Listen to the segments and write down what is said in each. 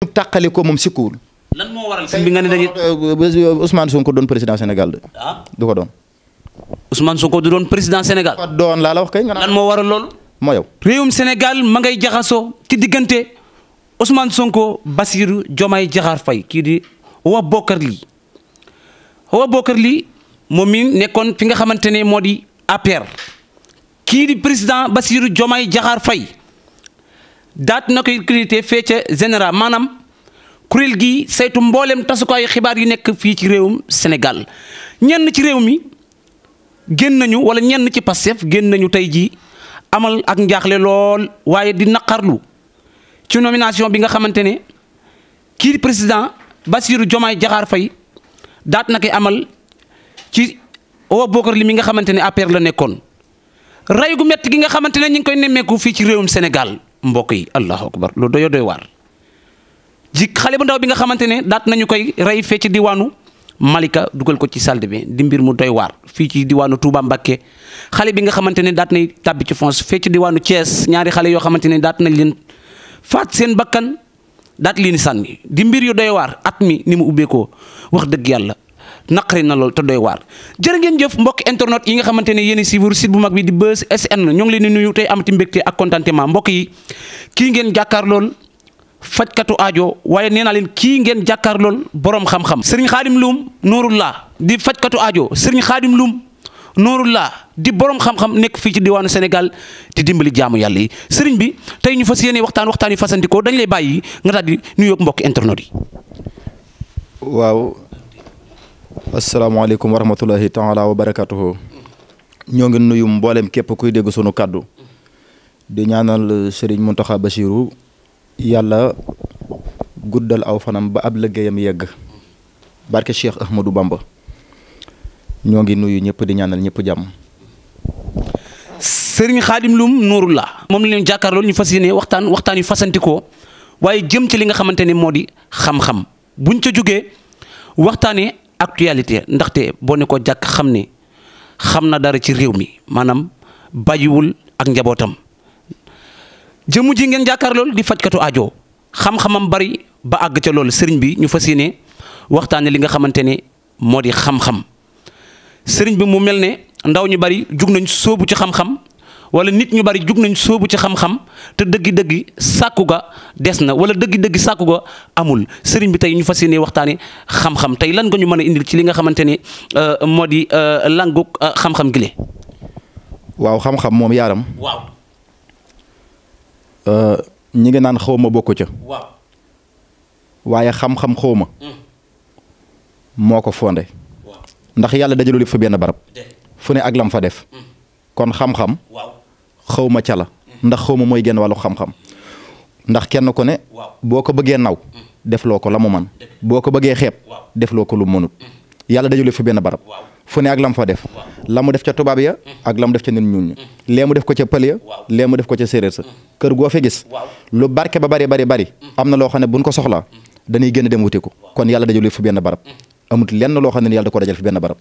tàqali ko moom sikkuwul. lan moo waral sëñ bi nga ne dañuy Ousmane Sonko doon président Sénégal de. du ko doon. Ousmane Sonko du doon président Sénégal. ko doon laa la wax kay nga lan moo waral loolu. moo yow. réewum Sénégal ma ngay jaxasoo ci diggante Ousmane Sonko Bassirou Diomaye Diakhar Faye kii di Awa Bokar Ly moom mi nekkoon fi nga xamante ne moo di APR kii di président Bassirou Diomaye Diakhar Faye daat na koy crédité fee ca général maanaam kuréel gi saytu mboolem tasukaayu xibaar yi nekk fii ci réewum Sénégal ñenn ci réew mi génn nañu wala ñenn ci Pastef génn nañu tey jii amal ak njaaxle lool waaye di naqarlu ci nomination bi nga xamante ne kii di président Bassirou Diomaye Diakhar Faye daat na koy amal ci Awa Bokar Ly mi nga xamante ne APR la nekkoon ray gu métti gi nga xamante ne ñu ngi koy nemmeeku fii ci réewum Sénégal mbokk yi allahu akbar lu doy waar ji xale bu ndaw bi nga xamante ne daat nañu koy rey fee ci diwaanu Malika dugal ko ci salle de bain di mbir mu doy waar fii ci diwaanu Touba Mbacké xale bi nga xamante ne daat nay tàbbi ci fonce fee ci diwaanu Thiès ñaari xale yoo xamante ne daat nañ leen faat seen bakkan daat leen sànni di mbir yu doy waar at mi ni mu ubbeekoo wax dëgg yàlla naqari na lool te doy waar jërë ngeen jëf mbokk internet yi nga xamante ne yéen a suivre site bu mag bi di Buzz SN ñoo ngi leen di nuyu tey amati mbégte ak contentement mbokk yi kii ngeen jàkkaar lool fajkatu aajo waaye nee naa leen kii ngeen jàkkaar lool borom xam-xam Serigne Khadim Loum Nouroullah di fajkatu aajo Serigne Khadim Loum Nouroullah di borom xam-xam nekk fii ci diwaanu Sénégal di dimbali jaamu yàlla yi Serigne bi tey ñu fas yéene waxtaan yu fasantikoo dañ lay bàyyi nga daal di nuyoog mbokk internet yi. waaw. asalaamaaleykum wa rahmatulahi taala wa barakatuhu ñoo ngi nuyu mboolem képp kuy dégg sunu kàddu di ñaanal Serigne Mountakha Bassirou yàlla guddal aw fanam ba ab liggéeyam yegg barke Cheikh Ahmadou Bamba ñoo ngi nuyu ñëpp di ñaanal ñëpp jàmm. Serigne Khadim Loum Nouroullah moom la leen jàkkaarloo ñu fas yéene waxtaan yu fasantikoo waaye jëm ci li nga xamante ne moo di xam-xam buñ ca jógee waxtaanee actualité ndaxte boo ne ko jàkk xam ne xam na dara ci réew mi maanaam bàyyiwul ak njabootam jëmu ji ngeen jàkkaar loolu di fajkatu aajo xam-xamam bari ba àgg ca loolu sëriñ bi ñu fas yéene waxtaane li nga xamante ne moo di xam-xam sëriñ bi mu mel ne ndaw ñu bari jug nañ sóobu ci xam-xam wala nit ñu bari jug nañ sóobu ci xam-xam te dëggi-dëggi sàkku ga des na wala dëggi-dëggi sàkku ga amul sëriñ bi tey ñu fas yéene waxtaane xam-xam tey lan nga ñu mën a indil ci li nga xamante ne moo di langug xam-xam gile. waaw xam-xam moom yaaram. waaw. ñi ngi naan xaw ma bokku ca. waaw. waaye xam-xam xaw ma. moo ko fondé. waaw. ndax yàlla dajalul fa benn barab. fu ne ak lam fa def. kon xam-xam. waaw. xaw ma ca la. ndax xaw ma mooy genn wàllu xam-xam. ndax kenn ku ne. boo ko bëggee naw. defloo ko la mu man boo ko bëggee xeeb. defloo ko lu mënut. yàlla dajalul fa benn barab. fu ne ak lam fa def. la mu def ca tubaab ya. ak la mu def ca nit ñuul ñi. lee mu def ko ca pël ya. lee mu def ko ca séeréer sa. kër goo fi gis. lu barke ba bari. am na loo xam ne buñ ko soxlaa. dañuy génn dem wuti ko. kon yàlla dajalul fa benn barab. amut lenn loo xam ne yàlla da ko dajal fi benn barab.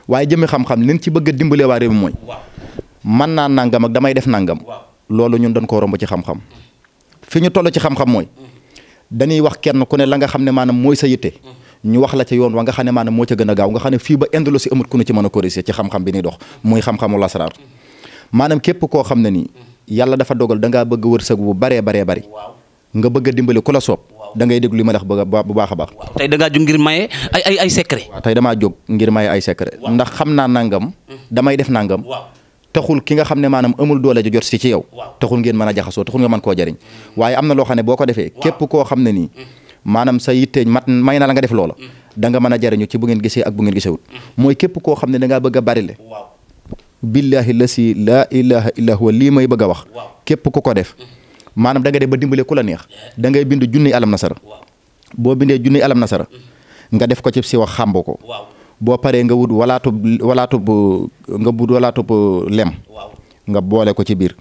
waaye jëmmi xam-xam liñ ci bëgg a dimbalee waa réew mi mooy. man naa nangam ak damay def nangam. loolu ñun dañ koo romb ci xam-xam. fi ñu toll ci xam-xam mooy. dañuy wax kenn ku ne la nga xam ne maanaam mooy sa yitte. ñu wax la ca yoon wa nga xam ne maanaam moo ca gën a gaaw nga xam ne fii ba indolo si amut ku ñu ci mën a corriger ci xam-xam bi ñuy dox muy xam-xamu lasaraar maanaam képp koo xam ne nii yàlla dafa dogal da ngaa bëgg wërsëg bu baree bari nga bëgg a dimbali ku la soob da ngay déglu li ma wax bu baax a baax. tey da ngaa jóg ngir maye ay secret. waaw tey damaa jóg ngir maye ay secret. ndax xam naa nangam. damay def nangam. taxul ki nga xam ne maanaam amul doole ju jot si ci yow. taxul ngeen mën a jaxasoo taxul nga mën koo jariñ waaye am na loo xam ne boo ko defee képp koo xam ne nii maanaam sa yitte may na la nga def loola da nga mën a jariñu ci bu ngeen gisee ak bu ngeen gisewut mooy képp koo xam ne da ngaa bëgg a bari le billahi lasi laa ilaha illa huwa lii may bëgg a wax képp ku ko def maanaam da nga def ba dimbale ku la neex da ngay bind junniy alam nasara boo bindee junniy alam nasara nga def ko ci si wax xàmb ko boo paree nga wut walaatub lem nga boole ko ci biir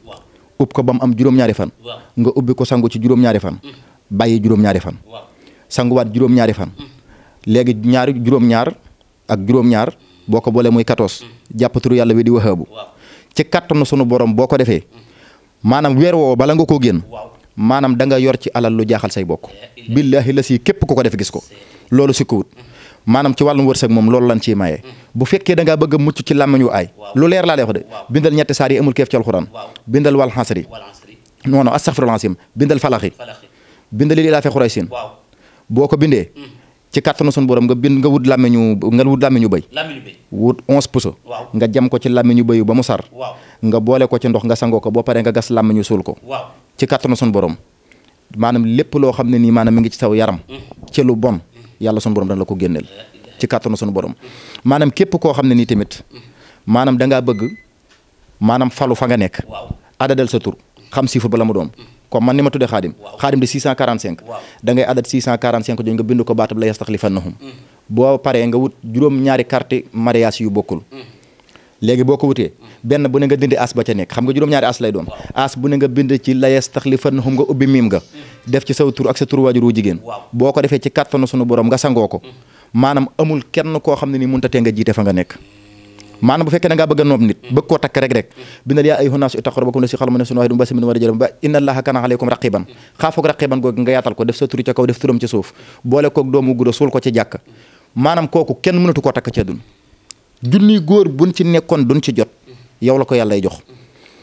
ub ko ba mu am juróom-ñaari fan nga ubbi ko sangu ci juróom-ñaari fan bàyyi juróom-ñaari fan sanguwaat juróom-ñaari fan léegi juróom-ñaar ak juróom-ñaar boo ko boolee muy 14 jàpp turu yàlla wi di waxaabu ci kattanu sunu borom boo ko defee maanaam weer woo bala nga koo génn maanaam da nga yor ci alal lu jaaxal say bokk billahi la si képp ku ko def gis ko loolu si ko wut maanaam ci wàllum wërsëg moom loolu lan ciy maye bu fekkee da ngaa bëgg a mucc ci làmmiñu aay lu leer laa lay wax de bindal ñetti saar yi amul keef ci alxuraan bindal wal xasri non non astaghfirullah asim bindal falaxi bindal li laa fe xuraysin boo ko bindee ci kàttanu sunu borom nga wut làmmiñu bëy wut 11 puso nga jam ko ci làmmiñu bëyu ba mu sar nga boole ko ci ndox nga sangoo ko boo paree nga gas làmmiñu suul ko ci kàttanu sunu borom maanaam lépp loo xam ne nii maanaam mi ngi ci saw yaram ci lu bon yàlla sunu borom dana la ko génneel ci kàttanu sunu borom maanaam képp koo xam ne nii tamit maanaam da ngaa bëgg maanaam falu fa nga nekk adadal sa tur xam chiffre ba la mu doon comme man ni ma tuddee xaadim di 645 da ngay adat 645 jooju nga bind ko baatab la yastaxlifannahum boo paree nga wut juróom-ñaari carte mariage yu bokkul léegi boo ko wutee benn bu ne nga dindi as ba ca nekk xam nga juróom-ñaari as lay doon as bu ne nga bind ci la yastaxlifannahum nga ubbi miim nga def ci saw tur ak sa tur waajur wu jigéen boo ko defee ci kàttanu sunu borom nga sangoo ko maanaam amul kenn koo xam ne ni mënta tee nga jiite fa nga nekk maanaam bu fekkee da ngaa bëgg a noob nit bëgg koo takk rek bindal yaa ayyuhan naasu ittaqu rabbakum la si xalaqakum min nafsin waahidatin wa bassa minhumaa rijaalan ba inna allaha kaana alaykum raqiban xaafoog raqiban googu nga yaatal ko def sa turi ca kaw def turam ci suuf boole koog doomu guddo suul ko ci jàkk maanaam kooku kenn mënatu koo takk ci àdduna junniy góor buñ ci nekkoon duñ ci jot yow la ko yàllay jox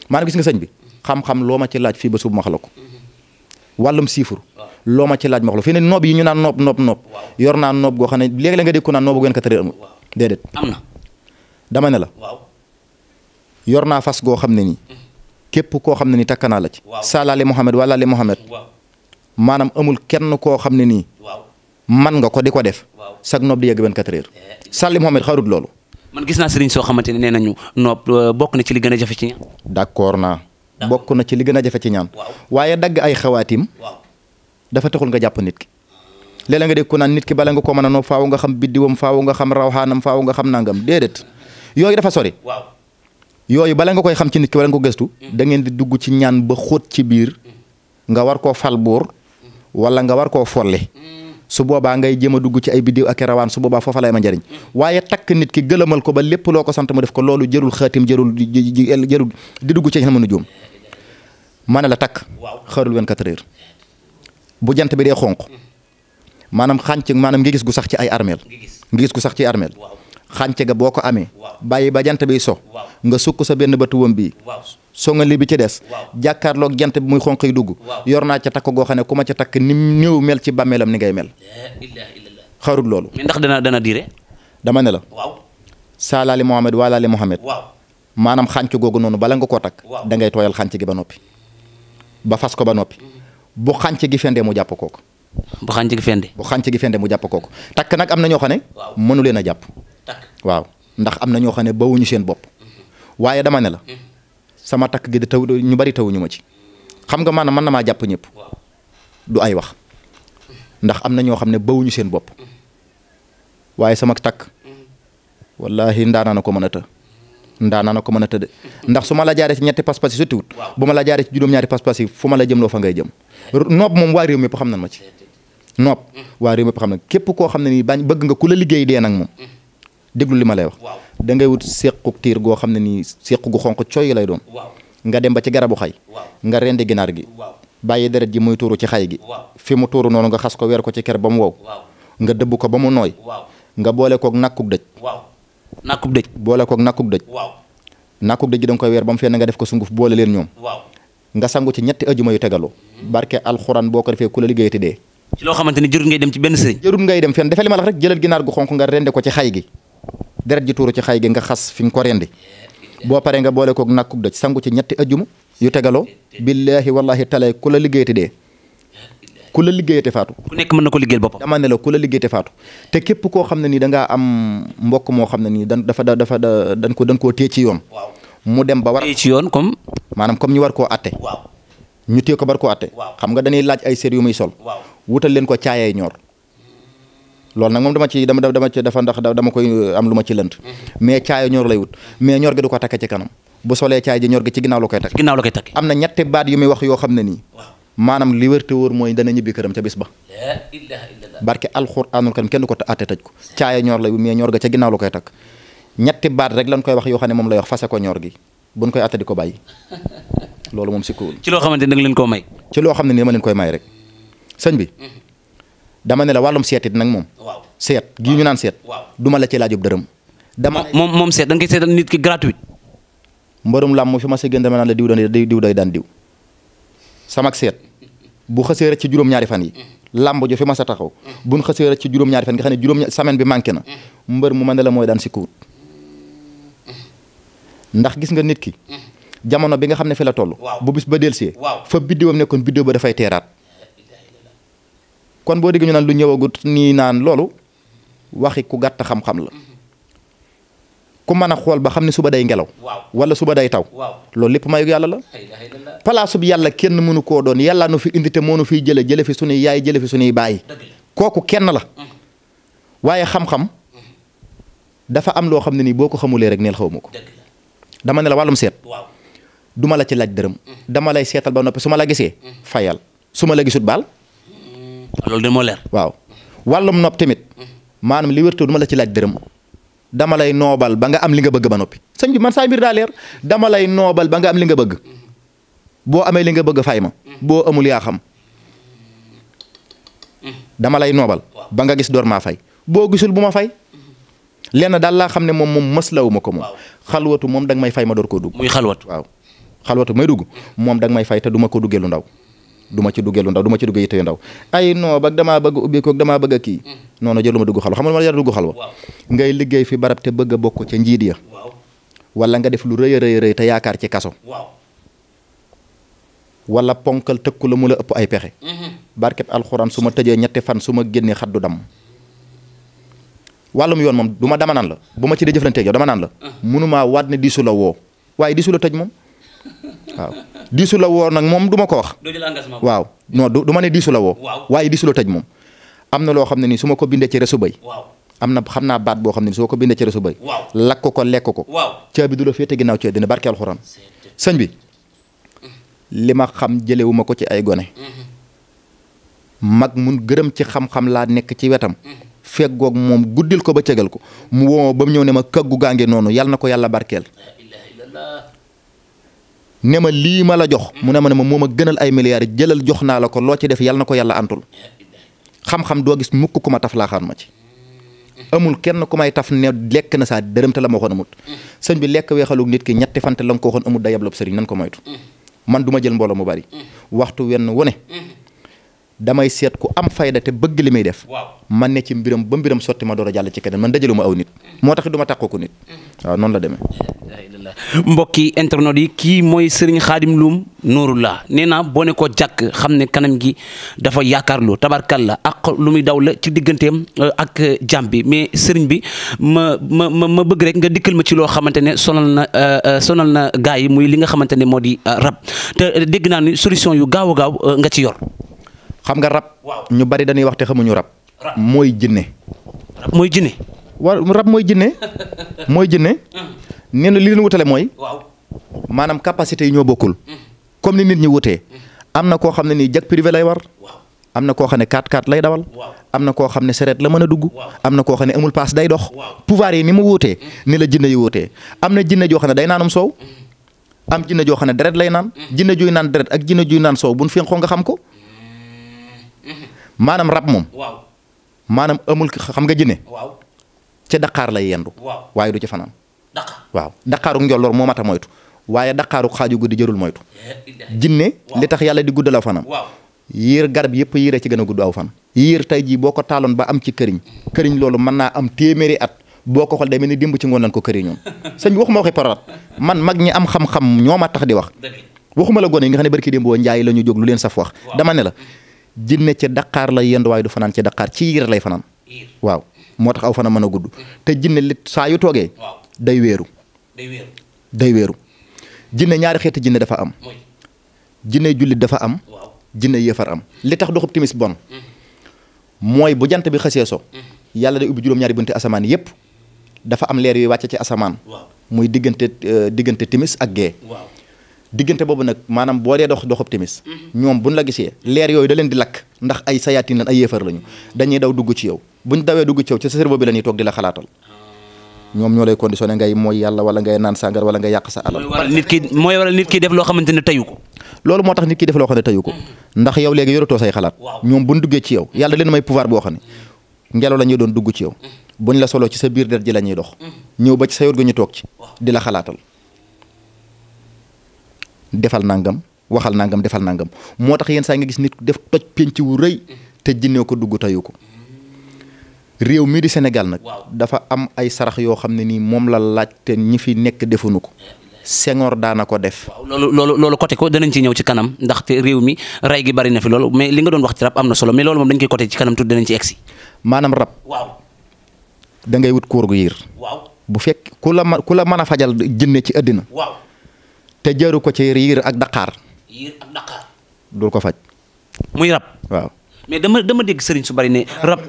maanaam gis nga sëñ bi xam-xam loo ma ci laaj fii ba suba ma xala ko wàllum siifur loo ma ci laaj ma xala fii ne noob yi ñu naan noob yor naa noob goo xam ne léegi la nga dégg ko naan noobu gën ko tëree amul déedéet am na dama ne la yor naa fas goo xam ne nii képp koo xam ne nii takk naa la ci salaali Muhammad walaali Muhammad maanaam amul kenn koo xam ne nii man nga ko di ko def sag noob di yegg 24 heures salli Muhammad xarut loolu man gis naa sëriñ soo xamante ne nee nañu noob bokk na ci li gën a jafe ci ñaan d'accord naa bokk na ci li gën a jafe ci ñaan waaye dagg ay xawaatim dafa taxul nga jàpp nit ki léeg-léeg nga dégg ko naan nit ki bala nga ko mën a noob faaw nga xam biddiwam faaw nga xam rawxaanam faaw nga xam nangam déedéet yooyu dafa sori yooyu bala nga koy xam ci nit ki wala nga ko gëstu da ngeen di dugg ci ñaan ba xóot ci biir nga war koo fal buur wala nga war koo folle su boobaa ngay jéem a dugg ci ay biddiw ak rawaan su boobaa foofa lay ma njariñ waaye takk nit ki gëlëmal ko ba lépp loo ko sant mu def ko loolu jërul xaatim jërul di dugg ci xamanu juum ma ne la takk xarul 24 heures bu jant bi dee xonq maanaam xànc maanaam ngi gis gu sax ci ay armeel ngi gis gu sax ci armeel xànce ga boo ko amee bàyyi ba jant bi so nga sukk sa benn batuwam bii so nga li bi ci des jàkkaarloog jant bi muy xonq yi dugg yor naa ca takk goo xam ne ku ma ca takk ni néew mel ci bàmmeelam ni ngay mel xarut loolu mais ndax dana diire dama ne la saalaali Muhammad waalaali Muhammad maanaam xànc googu noonu bala nga koo takk da ngay tooyal xànc gi ba noppi ba fas ko ba noppi bu xànc gi fendee mu jàpp kooku bu xànc gi fende mu jàpp kooku takk nag am na ñoo xam ne mënu leen a jàpp waaw ndax am na ñoo xam ne bawuñu seen bopp waaye dama ne la sama takk gi di taw ñu bari tawuñu ma ci xam nga maanaam mën na maa jàpp ñëpp du ay wax ndax am na ñoo xam ne bawuñu seen bopp waaye sama takk wallahi ndaanaa na ko mën a të ndaanaa na ko mën a të de ndax su ma la jaaree ci ñetti pas-pas yi sottiwut bu ma la jaaree ci juróom-ñaari pas-pas yi fu ma la jëm loo fa ngay jëm noob moom waa réew mépp xam nañ ma ci noob waa réew mépp xam na képp koo xam ne nii bañ bëgg nga ku la liggéey dee nag moom déglu li ma lay wax da ngay wut séqu tiir goo xam ne nii séq gu xonq cooy lay doon nga dem ba ci garabu xay nga rendi ginaar gi bàyyi deret ji muy tuuru ci xay gi fi mu tuuru noonu nga xas ko weer ko ci ker ba mu wow nga dëbb ko ba mu nooy nga boole koog nakkub dëj boole koog nakkub dëj nakkub dëj gi da nga koy weer ba mu fenn nga def ko sunguf boole leen ñoom nga sangu ci ñetti ajuma yu tegaloo barke alxuraan boo ko defee ku la liggéey te dee ci loo xamante ni jërul ngay dem ci benn sëriñ jërul ngay dem fenn defee li ma la rek jëlal ginaar gu xonq nga rende ko ci xay gi deret ji tuuru ci xay gi nga xas fi nga ko rendi boo paree nga boole koog nakkub dëj sangu ci ñetti ajuma yu tegaloo billaahi wallahi talay ku la liggéey te dee ku la liggéey te faatu ku nekk mën na ko liggéeyal boppam dama ne la ku la liggéey te faatu te képp koo xam ne nii da ngaa am mbokk moo xam ne nii dañ koo téye ci yoon mu dem ba war ci yoon comme maanaam comme ñu war koo atte ñu téye ko bar koo atte xam nga dañuy laaj ay sér yu muy sol wutal leen ko caayay ñor loolu nag moom dama ci dafa ndax dama koy am lu ma ci lënt mais caaya ñor lay wut mais ñor gi du ko takke ci kanam bu solee caay ji ñor gi ci ginnaaw la koy takk am na ñetti baat yu muy wax yoo xam ne nii maanaam li wër te wóor mooy dana ñibbi këram ca bis ba barke alxuraanul karim kenn du ko atte tëj ko caaya ñor lay wut mais ñor ga ca ginnaaw la koy takk ñetti baat rek lañ koy wax yoo xam ne moom lay wax fase ko ñor gi buñ koy atte di ko bàyyi loolu moom sikkuwul. ci loo xamante ne da nga leen koo may. ci loo xam ne ni dama leen koy may rek sëñ bi dama ne la wàllum seet it nag moom. waaw seet gii ñu naan seet. duma la ci laajub dërëm. moom seet da nga koy seetal nit ki gratuit. mbërum làmm fi ma sa gën dama naan la diw day daan diw samak seet bu xësee rek ci juróom-ñaari fan yi làmb jo fi ma sa taxaw buñ xësee rek ci juróom-ñaari fan nga xam ne juróom semaine bi manqué na mbër mu mën ne la mooy daan sikkuwut ndax gis nga nit ki jamono bi nga xam ne fi la toll bu bis ba delsee fa biddiwam nekkoon biddiw ba dafay teeraat kon boo dégg ñu naan lu ñëwagut nii naan loolu waxi ku gàtt xam-xam la ku mën a xool ba xam ne suba day ngelaw wala suba day taw loolu lépp mayu yàlla la palaasu bi yàlla kenn mënu koo doon yàlla nu fi indi te moo nu fiy jële fi sunuy yaay jële fi sunuy baay kooku kenn la waaye xam-xam dafa am loo xam ne nii boo ko xamulee rek neel xaw ma ko dama ne la wàllum seet duma la ci laaj dërëm dama lay seetal ba noppi su ma la gisee fayal su ma la gisut baal loolu de moo leer waaw wàllum nopp tamit maanaam li wértu duma la ci laaj dërëm dama lay noobal ba nga am li nga bëgg ba noppi sëñ bi man saa mbir daa leer dama lay noobal ba nga am li nga bëgg boo amee li nga bëgg fay ma boo amul yaa xam dama lay noobal ba nga gis door maa fay boo gisul bu ma fay lenn daal laa xam ne moom mëslawu ma ko moom xalwatu moom danga may fay ma door koo dugg muy xalwatu waaw xalwatu may dugg moom danga may fay te du ma ko duggee lu ndaw du ma ci duggee lu ndaw du ma ci duggee yitte yu ndaw ay non ba damaa bëgg ubbi ko damaa bëgg a kii noonu jëlu ma dugg xalwa xam nga ma jar dugg xalwa ngay liggéey fi barab te bëgg a bokk ca njiit ya wala nga def lu rëy a rëy te yaakaar ci kaso wala ponkal tëkku la mu la ëpp ay pexe barkeb alxuraan su ma tëjee ñetti fan su ma génnee xaddu dam wàllum yoon moom du ma dama naan la bu ma ci dee jëflanteeg yow dama naan la mënumaa waat ne diisu la woo waaye diisu la tëj moom waaw diisu la woo nag moom du ma ko wax waaw non du ma ne diisu la woo waaye diisu la tëj moom am na loo xam ne nii su ma ko bindee ci resu bay am na xam naa baat boo xam ne nii su ma ko bindee ci resu bay lakk ko lekk ko caabi du la féete ginnaaw ci dina barke alxuraan sëñ bi li ma xam jëlewu ma ko ci ay gone mag mun gërëm ci xam-xam laa nekk ci wetam feggoog moom guddil ko ba cëgal ko mu woo ba mu ñëw ne ma kaggu gaange noonu yàlla na ko yàlla barkeel ne ma lii ma la jox mu ne ma moo ma gënal ay milliards jëlal jox naa la ko loo ci def yàlla na ko yàlla antul xam-xam doo gis mukk ku ma taf laaxaan ma ci amul kenn ku may taf ne lekk na saa dërëm te la ma waxoon amut sëñ bi lekk weexalug nit ki ñetti fante la nga ko waxoon amut da yablob sëriñ nan ko moytu man du ma jël mbooloo mu bari waxtu wenn wu ne damay seet ku am fayda te bëgg li muy def man ne ci mbiram ba mbiram sotti ma door a jàll ci keneen man dajaluma aw nit moo tax du ma tàqoo ko nit waaw noonu la demee mbokki internet yi kii mooy Serigne Khadim Loum Nouroullah nee naa boo ne ko jàkk xam ne kanam gi dafa yaakaarlu tabarkalla ak lu muy daw la ci digganteem ak jàmm bi mais Serigne bi ma bëgg rek nga dikkal ma ci loo xamante ne sonal na gars yi muy li nga xamante ne moo di rab te dégg naa ni solution yu gaaw a gaaw nga ci yor. xam nga rab ñu bari dañuy wax te xamuñu rab mooy jinne mooy jinne rab mooy jinne mooy jinne nee na li leen wutale mooy maanaam capacité yi ñoo bokkul comme ni nit ñi wutee am na koo xam ne nii jag privé lay war am na koo xam ne 4x4 lay dawal am na koo xam ne sareet la mën a dugg am na koo xam ne amul paas day dox pouvoir yi ni mu wutee ni la jinne yi wutee am na jinne joo xam ne day naanum soow am jinne joo xam ne deret lay naan jinne juy naan deret ak jinne juy naan soow buñ fenqoo nga xam ko maanaam rab moom maanaam amul xam nga jinne ca daqaar lay yendu waaye du ci fanaan waaw daqaaru njolloor moo mat a moytu waaye daqaaru xaaju guddi jërul moytu jinne li tax yàlla di guddal aw fanam yiir garab yëpp yiiree ci gën a gudd aw fan yiir tey jii boo ko taaloon ba am ci këriñ loolu mën naa am téeméeri at boo ko xool day mel ni dimb ci ngoon lan ko këriñoon sëñ bi waxuma waxi parorat man mag ñi am xam-xam ñoo ma tax di wax waxuma la gone yi nga xam ne barki démb boo njaay la ñu jóg lu leen saf wax dama ne la jinne ci daqaar lay yendu waaye du fanaan ci daqaar ci yiir lay fanaan waaw moo tax aw fana mën a gudd te jinne li saa yu toogee day wéeru jinne ñaari xeeti jinne dafa am jinne jullit dafa am jinne yéefar am li tax doxub timis bon mooy bu jant bi xësee so yàlla day ubbi juróom-ñaari bunti asamaan yépp dafa am leer yuy wàcce ci asamaan muy diggante timis ak gee diggante boobu nag maanaam boo dee doxub timis ñoom buñ la gisee leer yooyu da leen di lakk ndax ay sayaatin lan ay yéefar lañu dañuy daw dugg ci yow buñ dawee dugg ci yow ci sa cerveau bi la ñuy toog di la xalaatal ñoom ñoo lay conditionné ngay mooy yàlla wala ngay naan sàngar wala ngay yàq sa alal. mooy waral nit ki def loo xamante ne tayu ko. loolu moo tax nit ki def loo xam ne tayu ko ndax yow léegi yoratoo say xalaat ñoom buñ duggee ci yow yàlla leen may pouvoir boo xam ne ngelaw la ñuy doon dugg ci yow buñ la soloo ci sa biir der ji la ñuy dox ñëw ba ci sa yor ga ñu toog ci di la xalaatal defal nangam waxal nangam defal nangam moo tax yenn saa nga gis nit def toj penc wu rëy te jinnee ko dugg tayu ko réew mii di Sénégal nag dafa am ay sarax yoo xam ne nii moom la laaj te ñi fi nekk defuñu ko Senghor daana ko def. waaw loolu côté ko danañ ci ñëw ci kanam ndaxte réew mi rey gi bari na fi loolu mais li nga doon wax ci rab am na solo mais loolu moom dañ koy côté ci kanam tuuti danañ ci egsi. maanaam rab. waaw. da ngay wut kuur gu yiir. waaw bu fekk ku la mën a fajal jinne ci àddina. waaw. te jaru ko ci yiir ak daqaar. yiir ak daqaar. dul ko faj. muy rab. waaw. mais dama dégg sëriñ su bari ne rab.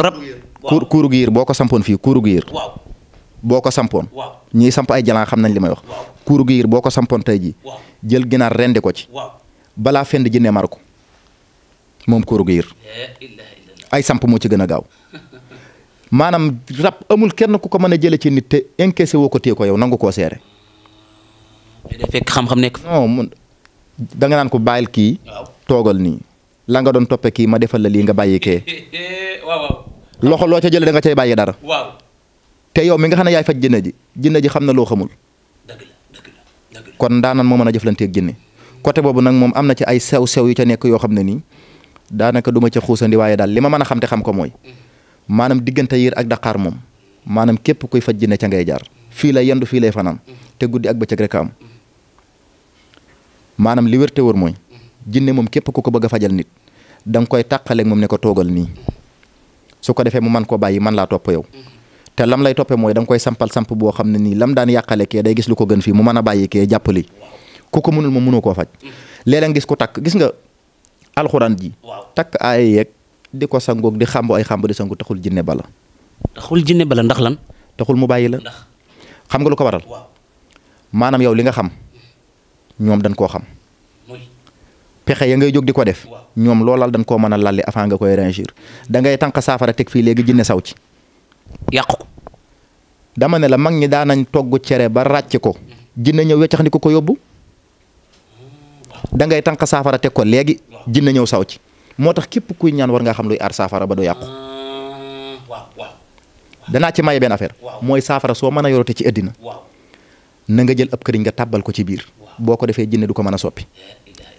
kuuru gu yiir boo ko sampoon fii kuuru gu yiir. waaw. boo ko sampoon. waaw ñiy samp ay jalan xam nañ li may wax. kuuru gu yiir boo ko sampoon tey ji jël ginaar rendi ko ci. balaa fend jinne mar ko moom kuuru gu yiir. ay samp moo ci gën a gaaw. maanaam rab amul kenn ku ko mën a jële ci nit te encaissé woo ko téye ko yow nangu koo seere. day fekk xam-xam nekk. non da nga naan ko bàyyil kii. toogal nii la nga doon toppe kii ma defal la lii nga bàyyi kee. loxo loo ca jëlee da nga cay bàyyi dara. waaw. te yow mi nga xam ne yaay faj jinne ji xam na loo xamul. dëgg la. kon daanaan moo mën a jëflanteeg jinne côté boobu nag moom am na ci ay sew-sew yu ca nekk yoo xam ne nii daanaka du ma ca xuusandi waaye daal li ma mën a xam te xam ko mooy maanaam diggante yiir ak daqaar moom maanaam képp kuy faj jinne ca ngay jaar fii lay yendu fii lay fanaan te guddi ak bëccëg rek a am maanaam li wér te wër mooy jinne moom képp ku ko bëgg a fajal nit da nga koy tàqaleeg moom ne ko toogal nii su ko defee mu man koo bàyyi man laa topp yow te lam lay toppee mooy da nga koy sampal samp boo xam ne nii lam daan yàqale kee day gis lu ko gën fii mu mën a bàyyi kee jàppali ku ko mënul moom mënoo koo faj léeg-léeg gis ko takk gis nga alxuraan ji takk ay yeeg di ko sangoog di xambu ay xambu di sangu taxul jinne bala ndax lan taxul mu bàyyi la xam nga lu ko waral maanaam yow li nga xam ñoom dañ koo xam pexe ya ngay jóg di ko def ñoom loolal dañ koo mën a lalli avant nga koy réagir da ngay tànk saafara teg fii léegi jinne saw ci yàqu ko dama ne la mag ñi daan nañ togg cere ba ràcc ko jinne ñëw weccax ni ko yóbbu da ngay tànk saafara teg ko léegi jinne ñëw saw ci moo tax képp kuy ñaan war nga xam luy aar saafara ba du yàqu danaa ci maye benn affaire mooy saafara soo mën a yorote ci àddina na nga jël ab këriñ nga tàbbal ko ci biir boo ko defee jinne du ko mën a soppi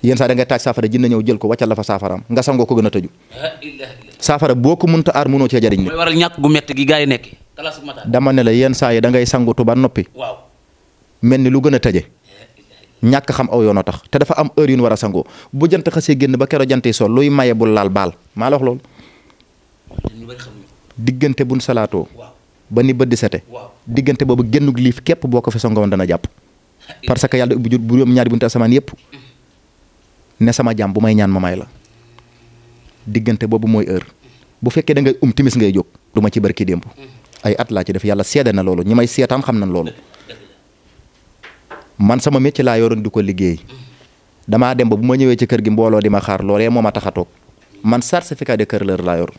yéen saa da ngay taaj saafara jinne ñëw jël ko wàccal la fa saafaraam nga sangoo ko gën a tëju saafara boo ko mënta aar mënoo cee jariñ mooy waral ñàkk gu metti gi gaa yi nekk dama ne la yenn saa yi da ngay sangutu ba noppi mel ni lu gën a tëje ñàkk xam aw yoonoo tax te dafa am heure yu ñu war a sangoo bu jant xasee génn ba keroog jantee sol luy maye bul laal baal maa la wax loolu diggante buñ salaatoo ba ni bët di sete diggante boobu génnug liif képp boo ko fi sangoon dana jàpp parce que yàlla ubbi jur bu ñaari buntu asamaan yëpp ne sama jàmm bu may ñaan ma may la diggante boobu mooy heure bu fekkee da ngay timis ngay jóg du ma ci barki démb ay at laa ci def yàlla seede na loolu ñi may seetaan xam nañ loolu man sama métier laa yoroon di ko liggéey damaa dem ba bu ma ñëwee ci kër gi mbooloo di ma xaar loolee moo ma tax a toog man certificat de carreleur laa yor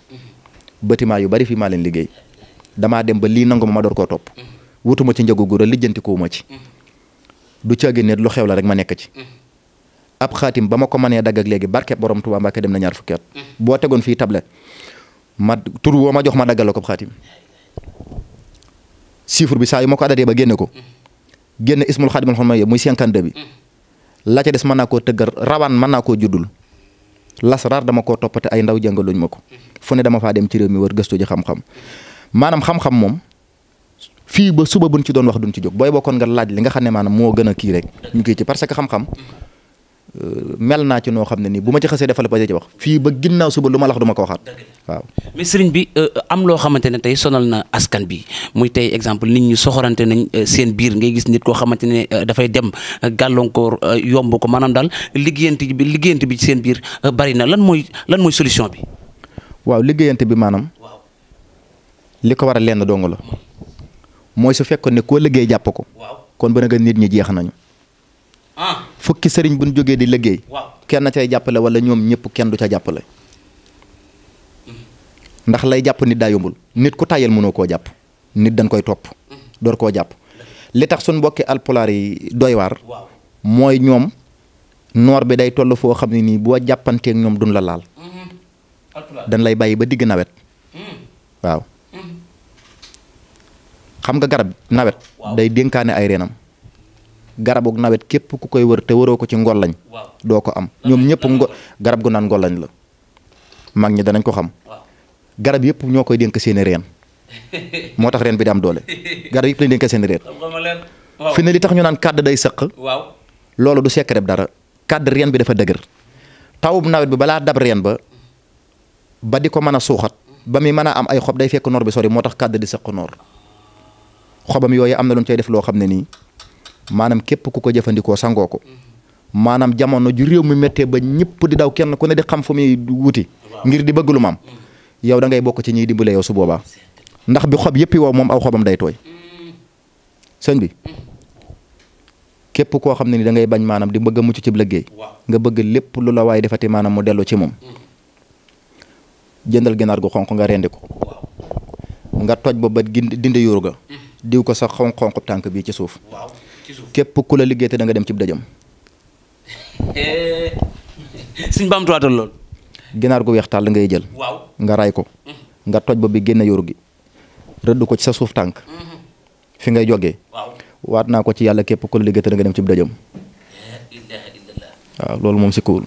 bâtiment yu bari fii maa leen liggéey damaa dem ba lii nangu ma door koo topp wutuma ci njëgu gura lijjanti ko ma ci du caagi ne lu xew la rek ma nekk ci ab xaatim ba ma ko mënee dagg ak léegi barke borom Tuubaa Mbàkke dem na 2 fukki at boo tegoon fii tablette ma tur woo ma jox ma daggal ko xaatim chiffre bi saa yu ma ko adatee ba génne ko génne ismul xaadimul xon ma muy 52 bi la ca des mën naa koo tëggal rawaan mën naa koo juddul lasaraar dama koo toppate ay ndaw jàngaluñ ma ko fu ne dama faa dem ci réew mi war gëstu ji xam-xam maanaam xam-xam moom fii ba suba buñ ci doon wax duñ ci jóg booy bokkoon nga laaj li nga xam ne maanaam moo gën a kii rek ñu kii ci parce que xam-xam mel naa ci noo xam ne nii bu ma ci xasee defal ba ci wax fii ba ginnaaw suba lu ma lax du ma ko waxaat waaw. mais sëriñ bi am loo xamante ne tey sonal na askan bi muy tey exemple nit ñi soxorante nañ seen biir ngay gis nit koo xamante ne dafay dem gàllankoor yomb ko maanaam daal liggéeyante bi ci seen biir bari na lan mooy solution bi. waaw liggéeyante bi maanaam li ko war a lenn dong la mooy su fekkoon ne koo liggéey jàpp ko kon ba nga nit ñi jeex nañu. fukki sëriñ buñ jógee di liggéey kenn cay jàppale wala ñoom ñëpp kenn du ca jàppale ndax lay jàpp nit daa yombul nit ku tàyyal mënoo koo jàpp nit dañ koy topp door koo jàpp li tax suñ mbokki alpulaar yi doy waar mooy ñoom noor bi day toll foo xam ne nii boo jàppanteeg ñoom duñ la laal dañ lay bàyyi ba digg nawet waaw xam nga garab nawet day dénkaane ay reenam garabug nawet képp ku koy wër te wëroo ko ci ngolañ doo ko am ñoom ñëpp garab gu naan ngolañ la mag ñi danañ ko xam garab yëpp ñoo koy dénk seeni reen moo tax reen bi di am doole garab yëpp lañ dénk seeni reen fi ne li tax ñu naan kàdd day sëq loolu du secret dara kàdd reen bi dafa dëgër tawub nawet bi balaa dab reen ba di ko mën a suuxat ba muy mën a am ay xob day fekk noor bi sori moo tax kàdd di sëq noor xobam yooyu am na lu ñu cay def loo xam ne nii maanaam képp ku ko jëfandikoo sangoo ko maanaam jamono ju réew mi méttee ba ñëpp di daw kenn ku ne di xam fu muy wuti ngir di bëgg lu maam yow da ngay bokk ci ñiy dimbale yow su boobaa ndax bi xob yëpp wow moom aw xobam day tooy sëñ bi képp koo xam ne ni da ngay bañ maanaam di bëgg a mucc ci liggéey nga bëgg lépp lu la waaye defati maanaam mu dellu ci moom jëndal ginaar gu xonq nga rendi ko nga toj ba ba dindi yuur ga diw ko sa xonq tànk bii ci suuf képp ku la liggéey te da nga dem ci dëjëm suñ baamtuwaatal lool ginaar gu weex tàll ngay jël nga ray ko nga toj ba bi génne yuur gi rëdd ko ci sa suuf tànk fi ngay jógee waat naa ko ci yàlla képp ku la liggéey te da nga dem ci dëjëm waaw loolu moom si kawul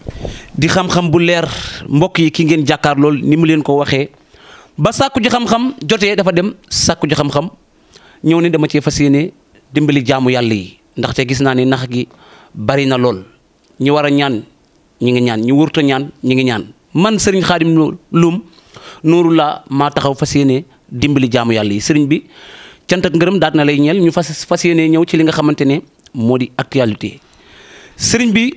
di xam-xam bu leer mbokk yi ki ngeen jàkkaar lool ni mu leen ko waxee ba sàkku ji xam-xam jotee dafa dem sàkku ji xam-xam ñëw ne dama cee fas yéene dimbali jaamu yàlla yi ndaxte gis naa ne nax gi bari na lool ñi war a ñaan ñi ngi ñaan ñi wurta ñaan ñi ngi ñaan man sëriñ Xaadim Loum nooru laa maa taxaw fas yéene dimbali jaamu yàlla yi sëriñ bi cant ak ngërëm daat na lay ñeel ñu fas yéene ñëw ci li nga xamante ne moo di actualité sëriñ bi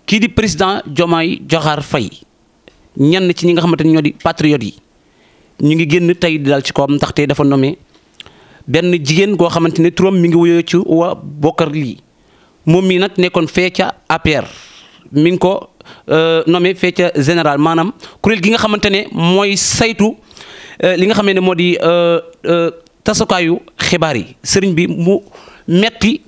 kii di président Diomaye Diakhar Faye ñenn ci ñi nga xamante ne ñoo di patriotes yi ñu ngi génn tey di dal ci kawam ndaxte dafa nommé benn jigéen goo xamante ne turam mi ngi wuyoo ci waa Bokar lii moom mii nag nekkoon fee ca APR mi ngi ko nommé fee ca général maanaam kuréel gi nga xamante ne mooy saytu li nga xam ne moo di tasukaayu xibaar yi sëriñ bi mu metti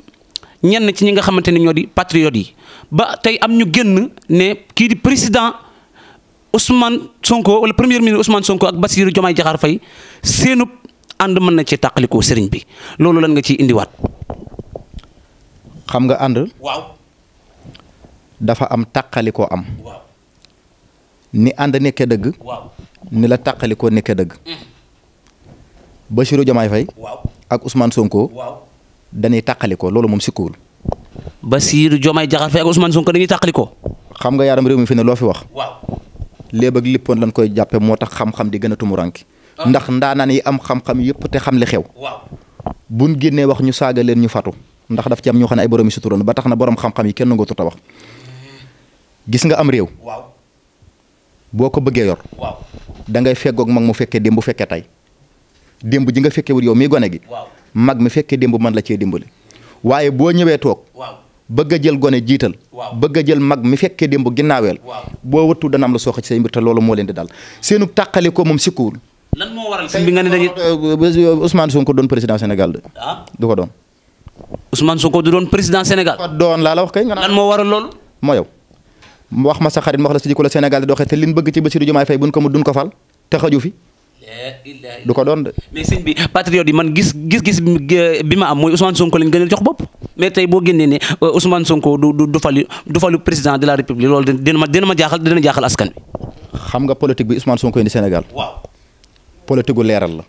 ñenn ci ñi nga xamante ne ñoo di patriotes yi ba tey am ñu génn ne kii di président Ousmane Sonko wala premier ministre Ousmane Sonko ak Bassirou Diomaye Diakhar Faye seenub ànd mën na ci tàqalikoo sëriñ bi loolu lan nga ciy indiwaat. xam nga ànd. dafa am tàqalikoo am. ni ànd nekkee dëgg. ni la tàqalikoo nekkee dëgg. Bassirou Diomaye Faye ak Ousmane Sonko. dañuy tàqalikoo loolu moom sikkuwul. Bassirou Diomaye Diakhar Faye ak Ousmane Sonko dañuy tàqalikoo. xam nga yaaram réew mi fi ne loo fi wax. léeb ak lippoon lañ koy jàppe moo tax xam-xam di gën a tumuranki ndax ndaanaan yi am xam-xam yëpp te xam li xew buñ génnee wax ñu saaga leen ñu fatu ndax daf ci am ñoo xam ne ay borom yi suturoon ba tax na borom xam-xam yi kenn nangootu ta wax gis nga am réew boo ko bëggee yor da ngay feggoog mag mu fekkee démb bu fekkee tey démb ji nga fekkee wut yow mii gone gi mag mi fekkee démb man la cee dimbali waaye boo ñëwee toog bëgg a jël gone jiital bëgg a jël mag mi fekkee démb ginnaaweel boo wëttu dana am la sooxa ci say mbir te loolu moo leen di dal seenu tàqali ko moom sikkuwul. lan moo waral sëñ bi nga ne dañuy Ousmane Sonko doon président Sénégal de du ko doon. Ousmane Sonko du doon président Sénégal. ko doon laa la wax kay. lan moo waral loolu. moo yow wax ma sa xarit ma wax la si jikko la Sénégal di doxee te liñ bëgg ci Bassirou Diomaye Faye buñ ko mu duñ ko fal te xaju fi. du ko doon de. mais sëñ bi patriote yi man gis bi ma am mooy Ousmane Sonko lañ gën a jox bopp mais tey boo génnee ne Ousmane Sonko du falu président de la République loolu dina ma jaaxal dina jaaxal askan wi. xam nga politique bi Ousmane Sonko indi Sénégal. politique gu leeral la.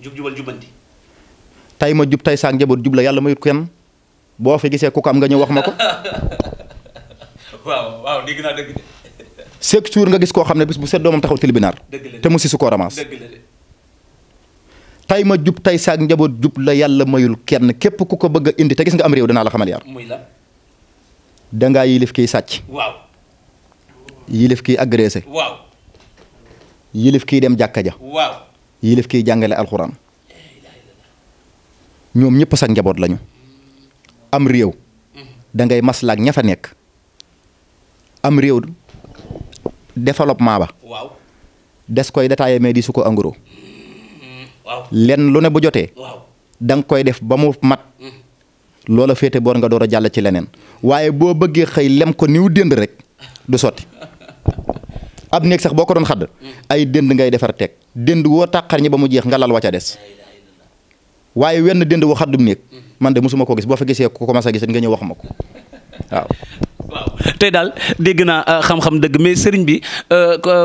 jubal jubanti. tey ma jub tey saak njaboot jub la yàlla mayut kenn boo fi gisee ku ko am nga ñëw wax ma ko. waaw dégg naa dëgg de. chaque jour nga gis koo xam ne bis bu set doomam taxaw tribunal te mu si su koo ramasse. tey ma jub tey saak njaboot jub la yàlla mayul kenn képp ku ko bëgg a indi te gis nga am réew danaa la xamal yaar. muy la. dangaa yilif kiy sàcc. yilif kiy agressé. yilif kiy dem jàkka ja. yilif kiy jàngale alxuraan. ñoom ñëpp sax njaboot lañu. am réew. dangay maslaak ña fa nekk. am réew. développement ba. des koy détaillé mais di su ko en gros. lenn lu ne bu jotee. da nga koy def ba mu mat loola féete boor nga door a jàll ci leneen waaye boo bëggee xëy lem ko niw dënd rek du sotti ab néeg sax boo ko doon xadd ay dënd ngay defar teg dënd woo tàqar ñi ba mu jeex nga lal wa ca des waaye wenn dënd woo xaddum néeg man de mosuma ko gis boo fa gisee ko commencé gis nga ñëw wax ma ko waaw. waaw tey daal dégg naa xam-xam dëgg mais sëriñ bi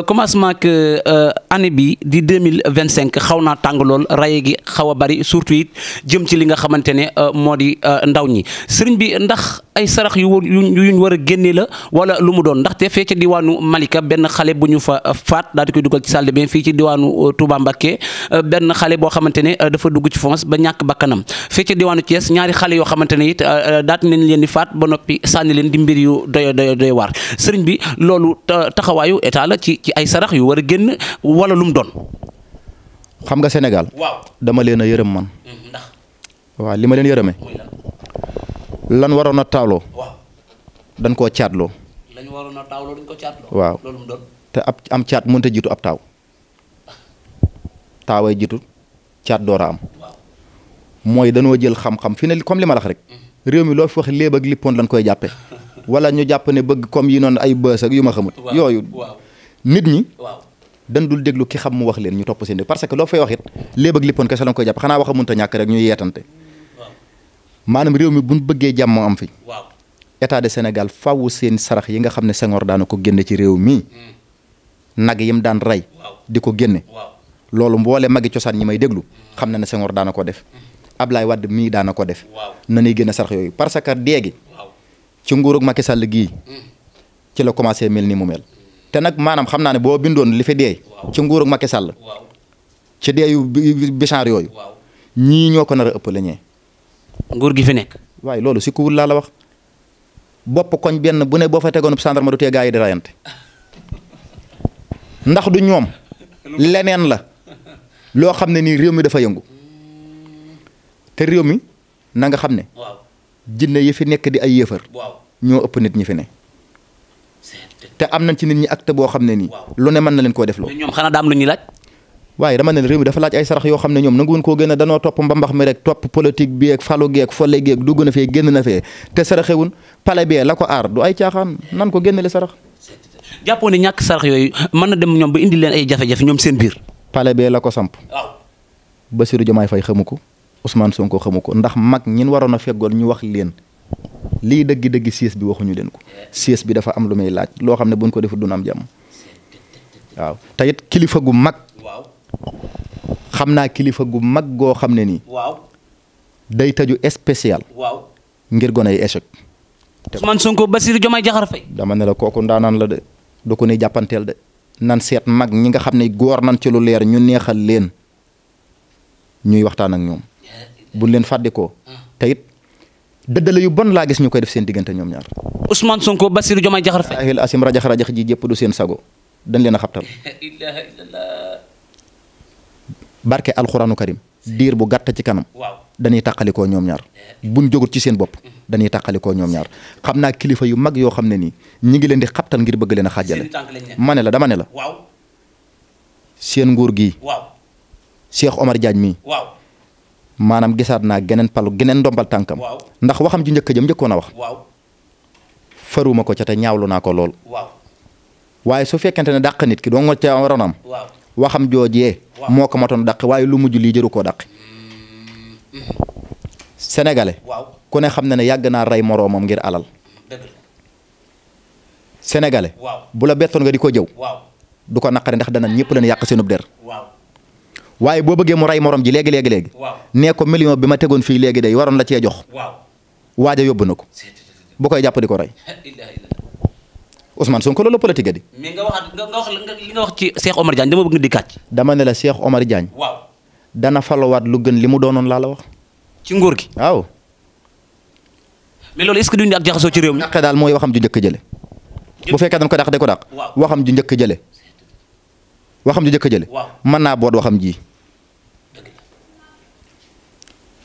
commencement que année bi di 2025 xaw naa tàng lool raye gi xaw a bari surtout it jëm ci li nga xamante ne moo di ndaw ñi sëriñ bi ndax ay sarax yuñ war a génne la wala lu mu doon ndaxte fee ca diwaanu Malika benn xale bu ñu fa faat daal di koy dugal ci salle de bain fii ci diwaanu Touba Mbacké benn xale boo xamante ne dafa dugg ci foos ba ñàkk bakkanam fee ca diwaanu Thiès ñaari xale yoo xamante ne it daat nañ leen di faat ba noppi sànni leen di mbir yu doy waar sëriñ bi loolu taxawaayu état la ci ay sarax yu war a génn wala lu mu doon. xam nga Sénégal. waaw dama leen a yërëm man. ndax. waaw li ma leen yërëmee. lan waroon a taaloo. waaw dañ koo caatloo. lañ waroon a taaloo dañ ko caatloo. waaw loolu mu doon. te am caat mënut a jiitu ab taaw taaway jiitu caat door a am. mooy danoo jël xam-xam fi ne comme li ma la wax rek. réew mi loo fi wax léeb ak lippoon lañ koy jàppe wala ñu jàpp ne bëgg comme yi noonu ay bës ak yu ma xamut. yooyu nit ñi. dan dul déglu ki xam mu wax leen ñu topp seen parce que loo fay wax it léeb ak lippoon kese lañ koy jàpp xanaa wax a mënta ñàkk rek ñuy yeetante. maanaam réew mi buñ bëggee jàmm am fi. état de Sénégal faaw seen sarax yi nga xam ne Senghor daana ko génne ci réew mi nag yim daan rey di ko génne loolu mboole magi cosaan ñi may déglu xam na ne Senghor daana ko def Ablaye Wade mii daana ko def na ñuy génne sarax yooyu parce que déegi ci nguurug Macky Sall gii ci la commencé mel ni mu mel te nag maanaam xam naa ne boo bindoon li fi dee ci nguurug Macky Sall ci dee yu bichar yooyu ñii ñoo ko nar a ëpp la ñee nguur gi fi nekk waaye loolu si kuwul laa la wax bopp koñ benn bu ne boo fa tegoon gendarme du tee gaa yi di rayante ndax du ñoom leneen la loo xam ne nii réew mi dafa yëngu te réew mi na nga xam ne jinne yi fi nekk di ay yëfër ñoo ëpp nit ñi fi ne te am nañ ci nit ñi acte boo xam ne nii lu ne mën na leen koo def loo ñoom xanaa daam lu ñuy laaj waaye dama ne réew mi dafa laaj ay sarax yoo xam ne ñoom nanguwuñ koo génne danoo topp mbambax mi rek topp politique bi ak falu geeg folle geeg dugg na fee génn na fee te saraxewun pale bee la ko aar du ay caaxaan nan ko génnele sarax jàppoo ne ñàkk sarax yooyu mën na dem ñoom ba indi leen ay jafe-jafe ñoom seen biir pale bee la ko samp Bassirou Diomaye Faye xamu ko Ousmane Sonko xamu ko ndax mag ñin waroon a feggoon ñu wax leen lii dëggi-dëggi siis bi waxuñu leen ko siis bi dafa am lu muy laaj loo xam ne buñ ko defu dun am jàmm waaw te it kilifa gu mag xam naa kilifa gu mag goo xam ne nii day tëju spécial ngir gone yi échec Ousmane Sonko Bassirou Diomaye Diakhar Faye dama ne la kooku ndaanaan la de du ko ni jàppanteel de nan seet mag ñi nga xam ne góor nan ci lu leer ñu neexal leen ñuy waxtaan ak ñoom buñ leen fàddikoo te it dëddale yu bon laa gis ñu koy def seen diggante ñoom ñaar Ousmane Sonko Bassirou Diomaye Diakhar Faye ahil asim rajax ji jëpp du seen sago dañ leen a xabtal barke alxuraanu karim diir bu gàtt ci kanam dañuy tàqalikoo ñoom ñaar buñ jógut ci seen bopp dañuy tàqalikoo ñoom ñaar xam naa kilifa yu mag yoo xam ne nii ñi ngi leen di xabtal ngir bëgg leen a xàjjale ma ne la dama ne la seen nguur gii Cheikh Omar Diagne mii maanaam gisaat naa geneen ndombal tànkam ndax waxam ji njëkkoon a wax faruma ko ca te ñaawlu naa ko lool waaye su fekkente ne dàq nit ki doo nga ca waroon am waxam joojee moo ko matoon dàq waaye lu mujj lii jëru koo dàq sénégalais ku ne xam na ne yàgg naa rey moroomam ngir alal sénégalais bu la bettoon nga di ko jëw du ko naqari ndax dana ñëpp leen yàq seenub der waaye boo bëggee mu rey morom ji léegi nee ko million bi ma tegoon fii léegi day waroon la cee jox waaja yóbbu na ko bu koy jàpp di ko rey Ousmane Sonko loolu politique di. mais nga wax li nga wax ci Cheikh Omar Diagne dama bëgg nga di kàcc. dama ne la Cheikh Omar Diagne. dana falowaat lu gën li mu doonoon laa la wax. ci nguur gi waaw. mais loolu est-ce que duñu ak jaxasoo ci réew mi. dàqe daal mooy waxam ju njëkk jële. bu fekkee dañ ko dàq de ko dàq. waxam ju njëkk jële. waxam ju njëkk jële. mën naa boot waxam ji.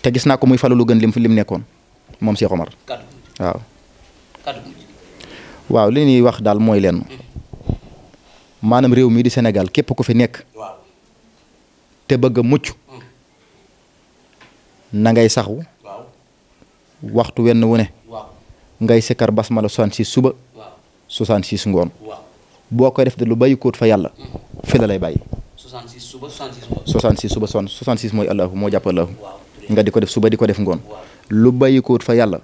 te gis naa ko muy falu lu gën lim nekkoon moom Cheikh Omar. waaw. waaw li ñuy wax daal mooy leen maanaam réew mii di Sénégal képp ku fi nekk te bëgg a mucc na ngay saxu waxtu wenn wu ne ngay sikkar basmala 66 suba 66 ngoon boo koy def de lu bàyyi kóot fa yàlla fi la lay bàyyi 66 suba 66 ngoon 66 suba 66 mooy allahu moo jàpp allahu nga di ko def suba di ko def ngoon lu bàyyi kóot fa yàlla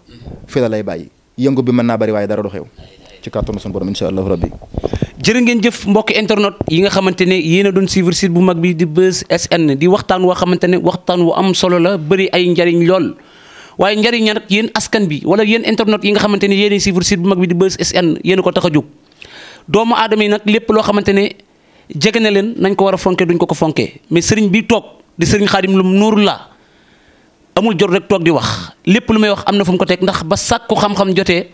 fi la lay bàyyi yëngu bi mën naa bari waaye dara du xew ci kàttanu sunu borom insha allahu rabbi jërë ngeen jëf mbokk internet yi nga xamante ne yéen a doon suivre site bu mag bi di Buzz SN di waxtaan woo xamante ne waxtaan wu am solo la bëri ay njariñ lool waaye njariñ nag yéen askan bi wala yéen internet yi nga xamante ne yéen a suivre site bu mag bi di Buzz SN yéen a ko tax a jóg doomu aadama yi nag lépp loo xamante ne jege na leen nañ ko war a fonke duñ ko fonkee mais sëriñ bi toog di sëriñ Xaadim Lum Nuurullah amul jot rek toog di wax lépp lu may wax am na fu mu ko teg ndax ba sàkku xam-xam jotee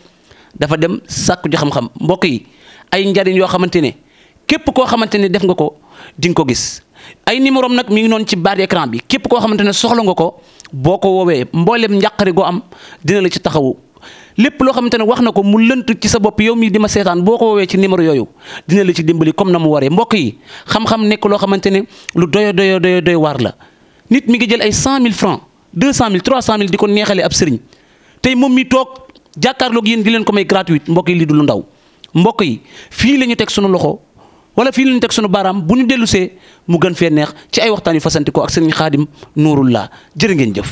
dafa dem sàkku ji xam-xam mbokk yi ay njariñ yoo xamante ne képp koo xamante ne def nga ko di nga ko gis ay numéro am nag mi ngi noonu ci barre écran bi képp koo xamante ne soxla nga ko boo ko woowee mboolem njàqare goo am dina la ci taxawu lépp loo xamante ne wax na ko mu lënt ci sa bopp yow mii di ma seetaan boo ko woowee ci numéro yooyu dina la ci dimbali comme na mu waree mbokk yi xam-xam nekk loo xamante ne lu doy waar la nit mi ngi jël ay 100 000 francs 200 000 300 000 di ko neexalee ab sëriñ tey moom mi toog jàkkaarloog yéen di leen ko may gratuite mbokk yi lii du lu ndaw mbokk yi fii la ñu teg sunu loxo wala fii la ñu teg sunu baaraam bu ñu dellusee mu gën fee neex ci ay waxtaan yu fasanti ko ak sëriñ Xaadim Nuurullah jërë ngeen jëf